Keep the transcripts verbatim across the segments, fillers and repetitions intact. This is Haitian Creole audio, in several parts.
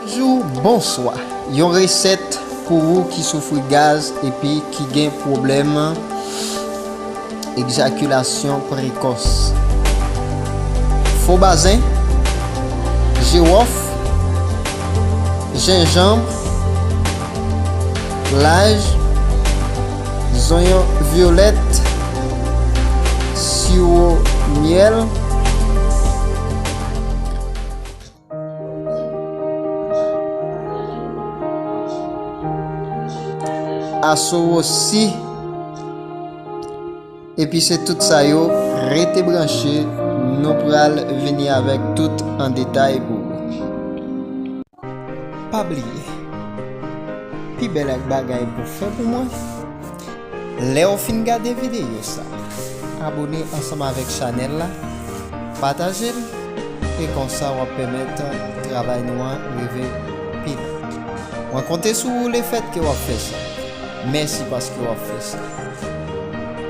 Bonjou, bonswa. Yon resèt pou ou ki soufri gaz epi ki gen pwoblèm ejakilasyon prekòs. Fo bazen, jiwòf, jenjanm, laj, zonyon vyolèt, siwo myèl, asowosi, epi se tout sa yo. Rete branche, nou pral vini avèk tout an detay pou ou. Pa bliye, pi bèl bagay pou fè pou mwen, lè w fin gade videyo sa, abone ansanm avèk chanèl la, pataje l, e konsa w ap pèmèt travay nou an rive pi lwen. Mwen konte sou ou lefètke w ap fè sa. Mèsi paske w ap fè sa.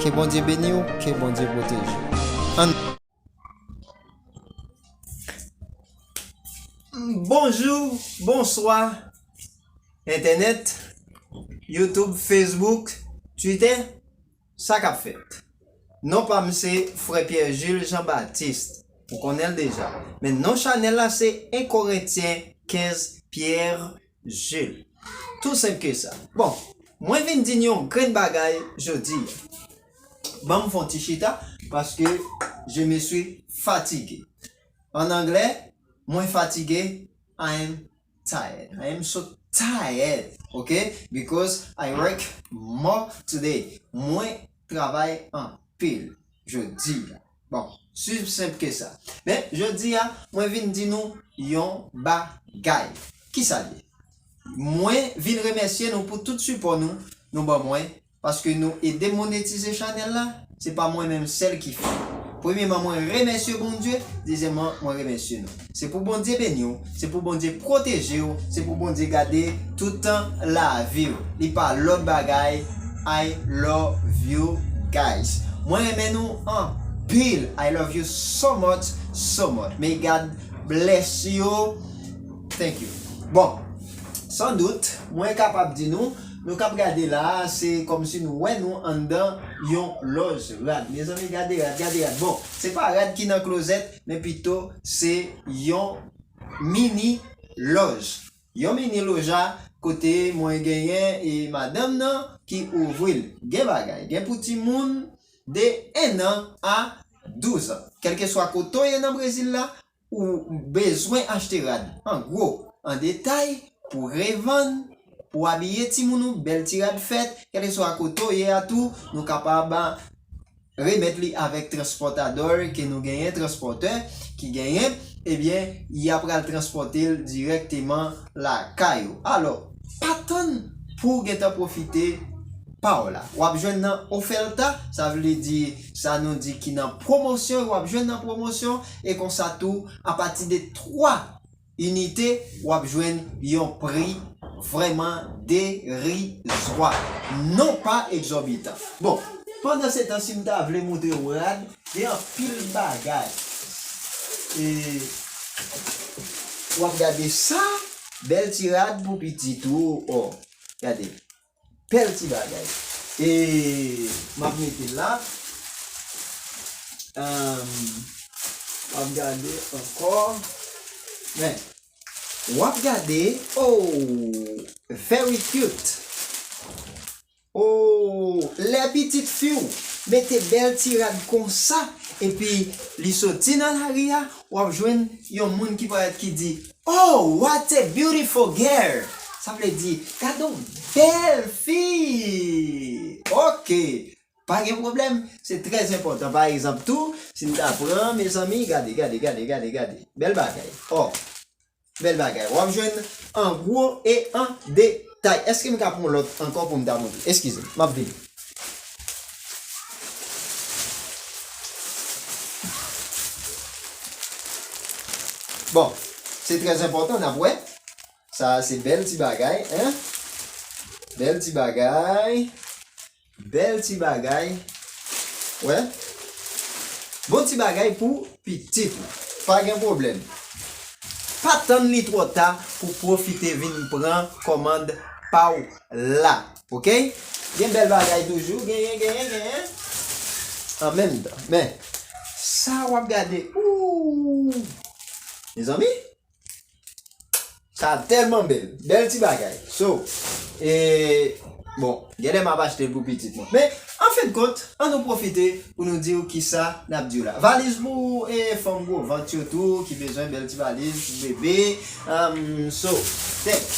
Ke Bondye beni w, ke Bondye pwoteje w. Ann. Bonjou, bonswa, entènèt, YouTube, Facebook, Twitter, sa k ap fèt? Non pa m se Frè Pierre Jules Jean Baptiste, ou konnen l deja. Men non chanèl la se en Korentyen kenz Pierre Jules. Tou senp ke sa. Bon, mwen vin di n yon grenn bagay jodi a. Ban m fè yon ti chita, paske je me suis fatigué. An anglè, mwen fatige, I am tired. I am so tired, ok? Because I work more today. Mwen travay anpil jodi a. Bon, si senp ke sa. Men, jodi a, mwen vin di nou yon bagay. Kisa l ye? Mwen vin remèsye nou pou tout sipò nou, nou ban mwen, paske nou ede m monetize chanèl la, se pa mwen menm sèl ki fè. Premyeman, mwen remèsye Bondye, dezyèmman, mwen remèsye nou. Se pou Bondye beni w, se pou Bondye pwoteje w, se pou Bondye gade tout lavi w. Li pa lòt bagay, I love you guys. Mwen renmen nou anpil. I love you so much, so much. May God bless you. Thank you. Bon, san dout, mwen kapab di nou, nou k ap gade la a, se kòmsi nou wè nou anndan yon lòj rad. Mezanmi, gade rad, gade rad. Bon, se pa rad ki nan klozèt, men pito se yon mini lòj. Yon mini loja kote mwen genyen e madanm nan ki ouvri l. Gen bagay, gen pou timoun de en an a douz an. Kèlkeswa kote w ye nan Brezil la, ou bezwen achte rad an gwo, an detay, pou revann, pou abiye timoun ou, bèl ti rad fèt, kèlkeswa kote w ye a tou, nou kapab remèt li avèk transpòtadò ke nou genyen, transpòtè ki genyen, ebyen, y ap pral transpòte l dirèkteman lakay ou. Alò, pa tann pou w gentan pwofite pa w la. W ap jwenn nan Oferta, sa vle di, sa nou di ki nan pwomosyon, w ap jwenn nan pwomosyon, e konsa tou, apati de twa inite, w ap jwenn yon pri vrèman derizwa, non pa egzòbitan. Bon, pandan se tan, si m ta vle montre w rad, gen anpil bagay. E, w ap gade sa, bèl ti rad pou pitit ou, o, gade. Bèl ti bagay. E m ap mete l la. Ahn, w ap gade ankò. Men, w ap gade. Oh, very cute. Oh, lè pitit fi w mete bèl ti rad konsa, epi li soti nan lari a, w ap jwenn yon moun ki parèt ki di, "Oh, what a beautiful girl!" Sa vle di, "Gade yon bèl fi!" Ok, pa gen pwoblèm, se trè enpòtan. Pa egzanp, tou, si n ta pran, mezanmi, gade, gade, gade, gade, gade. Bèl bagay. Oh, bèl bagay. W ap jwenn an gwo e an detay. Èske m ka pran lòt ankò pou m ta montre? Eskize m, m ap vini. Bon, se trè enpòtan, n ap wè. Sa a se bèl ti bagay, en? Bèl ti bagay. Bèl ti bagay. Wè? Bon ti bagay pou pitit ou. Pa gen pwoblèm. pa tann li twò ta pou pwofite vin pran kòmand pa w la. Oke? Gen bèl bagay toujou. Genyen, genyen, genyen. An menm tan. Men, sa w ap gade. Ooh! Mezanmi, sa tèlman bèl. Bèl ti bagay. So, e, bon, genlè m ap achte l pou pitit mwen. Men, an fen de kont, an nou pwofite pou nou di w kisa n ap di w la. Valiz pou, e, fanm gwo vant yo tou, ki bezwen bèl ti valiz pou bebe. Um, so, tèk.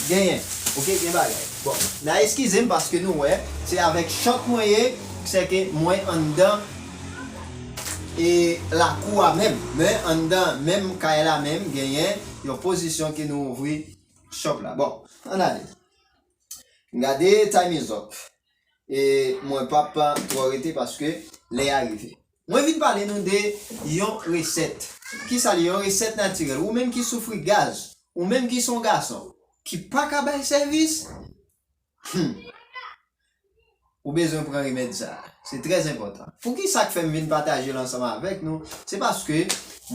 Genyen. Oke, gen bagay. Bon, n a eskize m paske nou wè, se avèk chòt mwen ye, sèke mwen anndan e lakou a menm. Men anndan menm kay la menm, genyen yon pozisyon ke nou ouvri shop la. Bon, ann ale. Gade, time is up. E mwen p ap twò rete paske lè a rive. Mwen vin pale nou de yon resèt. Kisa li? Yon resèt natirèl. Ou menm ki soufri gaz, ou menm ki se yon gason, ki pa ka bay sèvis, hmm, ou bezwen pran remèd sa a. Se trè enpòtan. Poukisa k fè m vin pataje l ansanm avèk nou? Se paske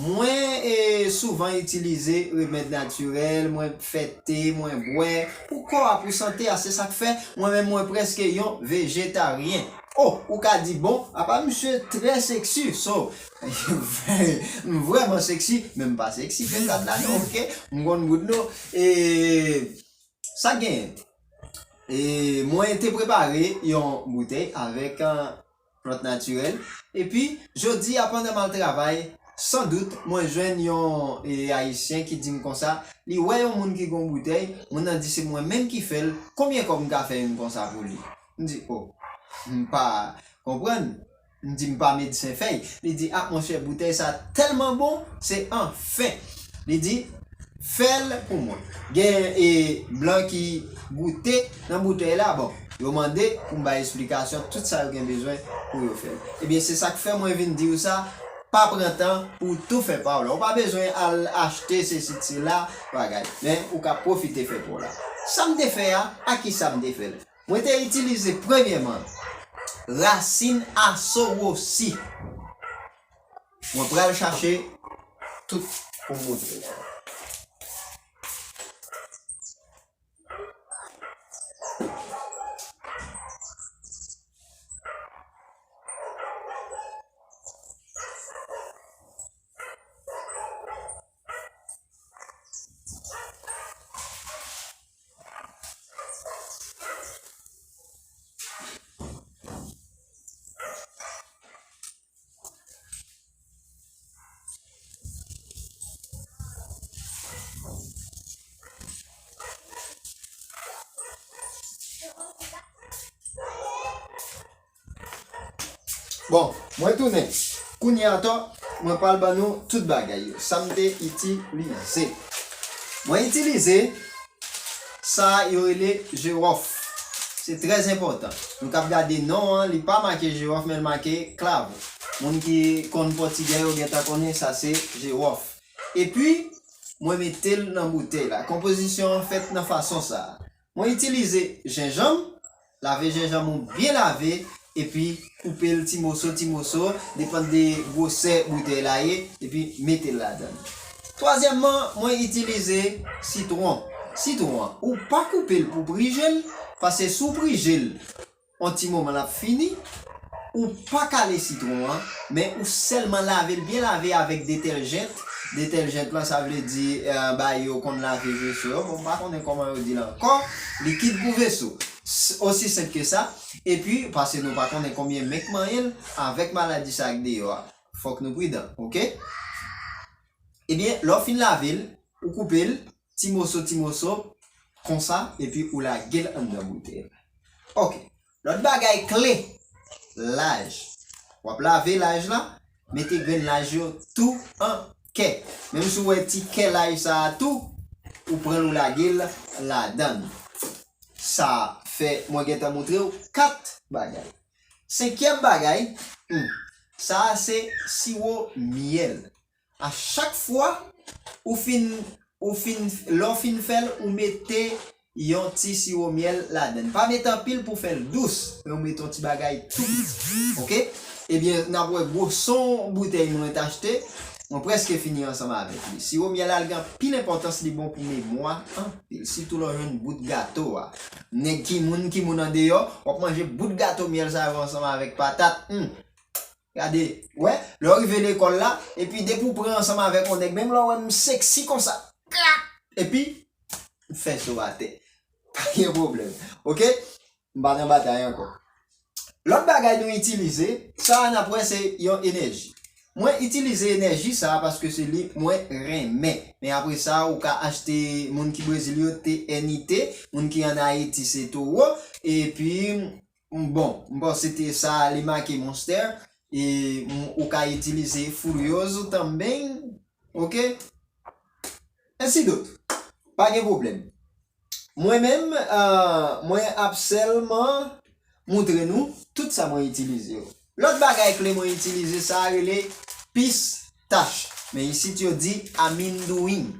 mwen, e, souvan itilize remèd natirèl, mwen fè te, mwen bwè, pou kò a, pou sante a. Se sa k fè mwen menm mwen prèske yon vejetaryen. Oh, ou ka di, bon, apa misye trè seksi, so, m vrèman seksi, men m pa seksi vennkat la non, oke? M konn bout nou. E, sa k genyen? E, mwen te prepare yon boutèy avèk, e, plant natirèl. Epi, jodi a, pandan m al travay, san dout, mwen jwenn yon, e, Ayisyen ki di m konsa, li wè yon moun ki gon boutèy, moun nan di se mwen menm ki fè l, konbyen kòb m ka fè youn konsa pou li? M di, oh, m pa konprann. M di, m pa medsen fèy. Li di, ah, monchè, boutèy sa tèlman bon, se anfen. Li di, fè l pou mwen. Gen, e, blan ki goute nan boutèy la, bon, yo mande pou m bay esplikasyon, tout sa yo gen bezwen pou yo fè l. Ebyen, se sa k fè mwen vin di w sa, pa pran tan pou w tou fè pa w la. Ou pa bezwen al achte sesi, sela, bagay. Men, ou ka pwofite fè pa w la. Sa m te fè a, a ki sa m te fè l? Mwen te itilize premyèman rasin asowosi. Mwen pral chache tout pou m montre nou. Bon, mwen tounen. Kounye a ankò, mwen pral ban nou tout bagay yo. Sa m te itilize. Mwen itilize sa yo rele jiwòf. Se trè enpòtan. Nou k ap gade non an, li pa make jiwòf, men l make klavo. Moun ki konn pòtigè yo gentan konnen sa se jiwòf. Epi, mwen mete l nan boutèy la. Konpozisyon an fèt nan fason sa a. Mwen itilize jenjanm, lave jenjanm ou byen lave, epi koupe l ti moso, ti moso, depann de gwosè boutèy la ye, epi mete l ladan l. Twazyèmman, mwen itilize sitwon. Sitwon an, ou pa koupe l pou prije l, paske si w prije l, yon ti moman l ap fini, ou pa kale sitwon an, men ou sèlman lave l byen lave avèk detèjent. Detèjent lan, sa vle di, eh, bagay yo konn lave veso yo. Bon, m pa konnen kòman yo di l ankò. Likid pou veso. S-, osi senp ke sa. Epi, paske nou pa konnen konbyen men k manyen l, avèk maladi sa k deyò a, fòk nou pridan, oke? Ebyen, lè w fin lave l, ou koupe l, ti moso, ti moso, konsa, epi ou lage l anndan boutèy la. Oke. Lòt bagay kle, laj. W ap lave laj la, mete grenn laj yo tou an kè. Menm si w wè ti kè laj sa a tou, ou pran l, ou lage l ladan l. Sa fè mwen gentan montre w kat bagay. Senkyèm bagay, hmm, sa a se siwo myèl. A chak fwa ou fin, ou fin, lè w fin fè l, ou mete yon ti siwo myèl ladan l. Pa mete anpil pou fè l dous, men ou mete yon ti bagay tou piti. Oke? Ebyen, n ap wè gwoson boutèy mwen t achte. Mwen prèske fini ansanm avèk li. Siwo myèl la, li gen anpil enpòtans, li bon pou memwa anpil. Sitou lè w jwenn bout gato a. Nèg ki moun, ki moun andeyò, w ap manje bout gato myèl sa yo ansanm avèk patat. Hmm. Gade, wè, lè w rive lekòl la, epi depi w pran ansanm avèk yon nèg, menm lè w wè m seksi konsa, klak! Epi, m fè so atè. Pa gen pwoblèm. Oke? M pa nan batay ankò. Lòt bagay nou itilize, sa a n ap wè se yon enèji. Mwen itilize enèji sa a paske se li mwen renmen. Men apre sa, ou ka achte moun ki Brezil yo, T N I T, moun ki ann Ayiti se Toro, epi, m, bon, m panse te sa a li make Monster, e m, ou ka itilize Furioso também, oke? Ensi dot. Pa gen pwoblèm. Mwen menm, ah, mwen ap sèlman moutre nou tout sa mwen itilize yo. Lòt bagay kle mwen itilize, sa a rele pistach. Men isit yo di amindouin.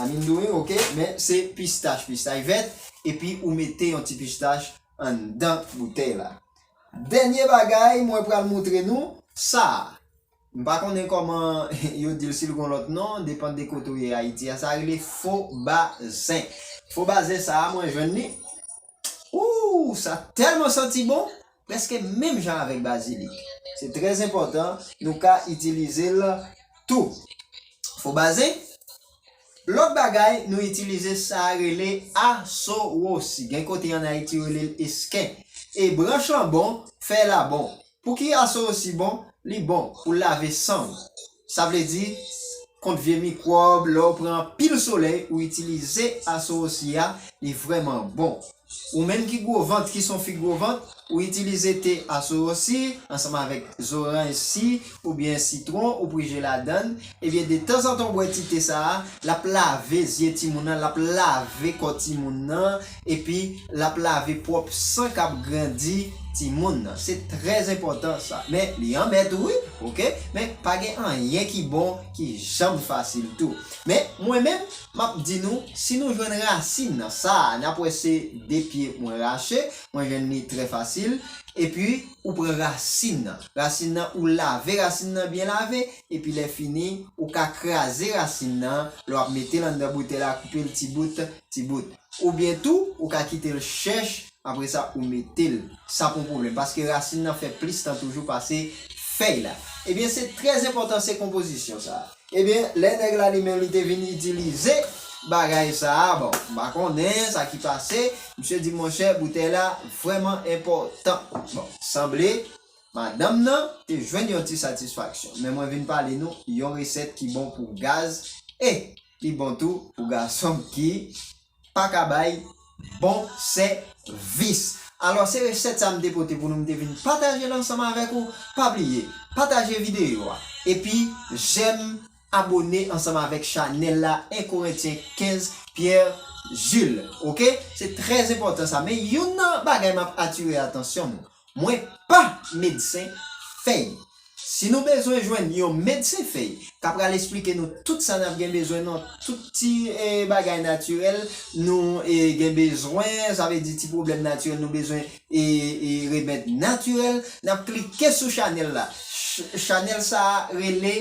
Amindouin, oke, men se pistach, pistach vèt, epi ou mete yon ti pistach anndan boutèy la. Dènye bagay mwen pral moutre nou, sa a. M pa konnen kòman yo di l, si l gon lòt non, depann de kote w ye Ayiti a, sa rele fo bazen. Fo bazen sa a, mwen jwenn li. Ooh, sa tèlman santi bon, prèske menm jan avèk bazilik. Se trè enpòtan, nou ka itilize l tou. Fo bazen, lòt bagay nou itilize sa rele asowosi. Gen kote ann Ayiti yo rele l esken. E branch lan bon, fèy la bon. Pouki asowosi bon? Li bon pou lave san w. Sa vle di, kont vye mikwòb, lè w pran anpil solèy, ou itilize asowosi a, li vrèman bon. Ou menm ki gwo vant, ki son fi gwo vant, ou itilize te asowosi ansanm avèk zoranj si oubyen sitwon, ou prije ladan l, ebyen, detanzantan w bwè ti te sa a, l ap lave zye timoun nan, l ap lave kò timoun nan, epi l ap lave pwòp san k ap grandi timoun nan. Se trè enpòtan sa. Men, li anbèt wi, oke? Men, pa gen anyen ki bon, ki janm fasil tou. Men, mwen menm, m ap di nou, si nou jwenn rasin nan, sa a, n ap wè se de pye mwen rache, mwen jwenn li trè fasil, epi ou pran rasin nan. Rasin nan, ou lave rasin nan byen lave, epi lè fini, ou ka kraze rasin nan, lè w ap mete l anndan boutèy la, koupe l ti bout, ti bout. Oubyen tou, ou ka kite l chèch, apre sa, ou mete l. Sa pa yon pwoblèm, paske rasin nan fè plis tan toujou pase fèy la. Ebyen, se trè enpòtan, se konpozisyon sa a. Ebyen, lè nèg la li menm li te vin itilize bagay sa a, bon, m pa konnen sa ki pase, misye di, monchè, boutèy la vrèman enpòtan. Bon, sanble, madanm nan te jwenn yon ti satisfaksyon. Men mwen vin pale nou yon resèt ki bon pou gaz e li bon tou pou gason ki pa ka bay bon sèvis. Alò, se resèt sa m te pote pou nou, m te vin pataje l ansanm avèk ou. Pa bliye, pataje videyo a. Epi, jèm, abone ansanm avèk chanèl la, en Korentyen kenz, Pierre Jules. Oke? Se trè enpòtan sa. Men youn nan bagay m ap atire atansyon nou. Mwen pa medsen fèy. Si nou bezwen jwenn yon medsen fèy k ap pral esplike nou tout sa n ap gen bezwen nan tout ti, eh, bagay natirèl nou, eh, gen bezwen, sa vle di ti pwoblèm natirèl nou bezwen, eh, eh, remèd natirèl, n ap klike sou chanèl la. Ch-, chanèl sa a rele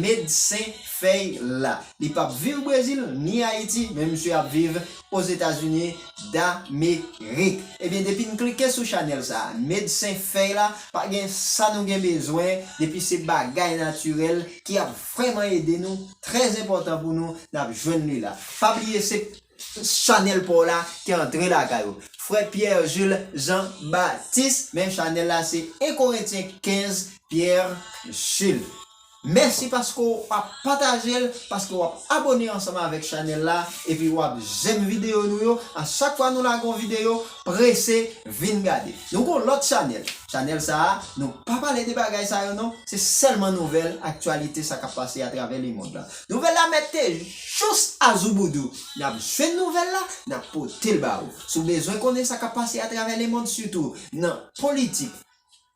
Medsen Fèy la. Li p ap viv Brezil ni Ayiti, men misye ap viv Ozetazini Damerik. Ebyen, depi n klike sou chanèl sa a, Medsen Fèy la, pa gen sa nou gen bezwen, depi se bagay natirèl ki ap vrèman ede nou, trè enpòtan pou nou, n ap jwenn li la. Pa bliye, se chanèl pa w la ki antre lakay ou. Frè Pierre Jules Jean Baptiste, men chanèl la se en Korentyen kenz, Pierre Jules. Mèsi paske w ap pataje l, paske w ap abone ansanm avèk chanèl la, epi w ap jèm videyo nou yo. A chak fwa nou lage yon videyo, prese vin gade. Nou gon lòt chanèl. Chanèl sa a, nou pa pale de bagay sa yo non, se sèlman nouvèl, aktyalite, sa k ap pase atravè lemonn lan. Nouvèl la mèt te jous a zouboudou. N ap jwenn nouvèl la, n ap pote l ba ou. Si w bezwen konnen sa k ap pase atravè lemonn, sitou nan politik,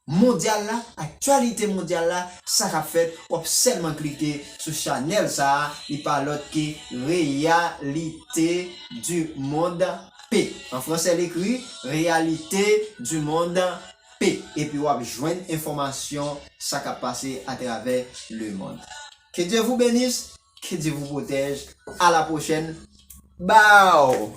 mondyal la, aktyalite mondyal la, sa k ap fèt, w ap sèlman klike sou chanèl sa a, li pa lòt ke Réalité du Monde P. An fransè, l ekri Réalité du Monde P. Epi w ap jwenn enfòmasyon sa k ap pase atravè lemonn. Que Dieu vous bénisse, que Dieu vous protège. À la prochaine. Bye.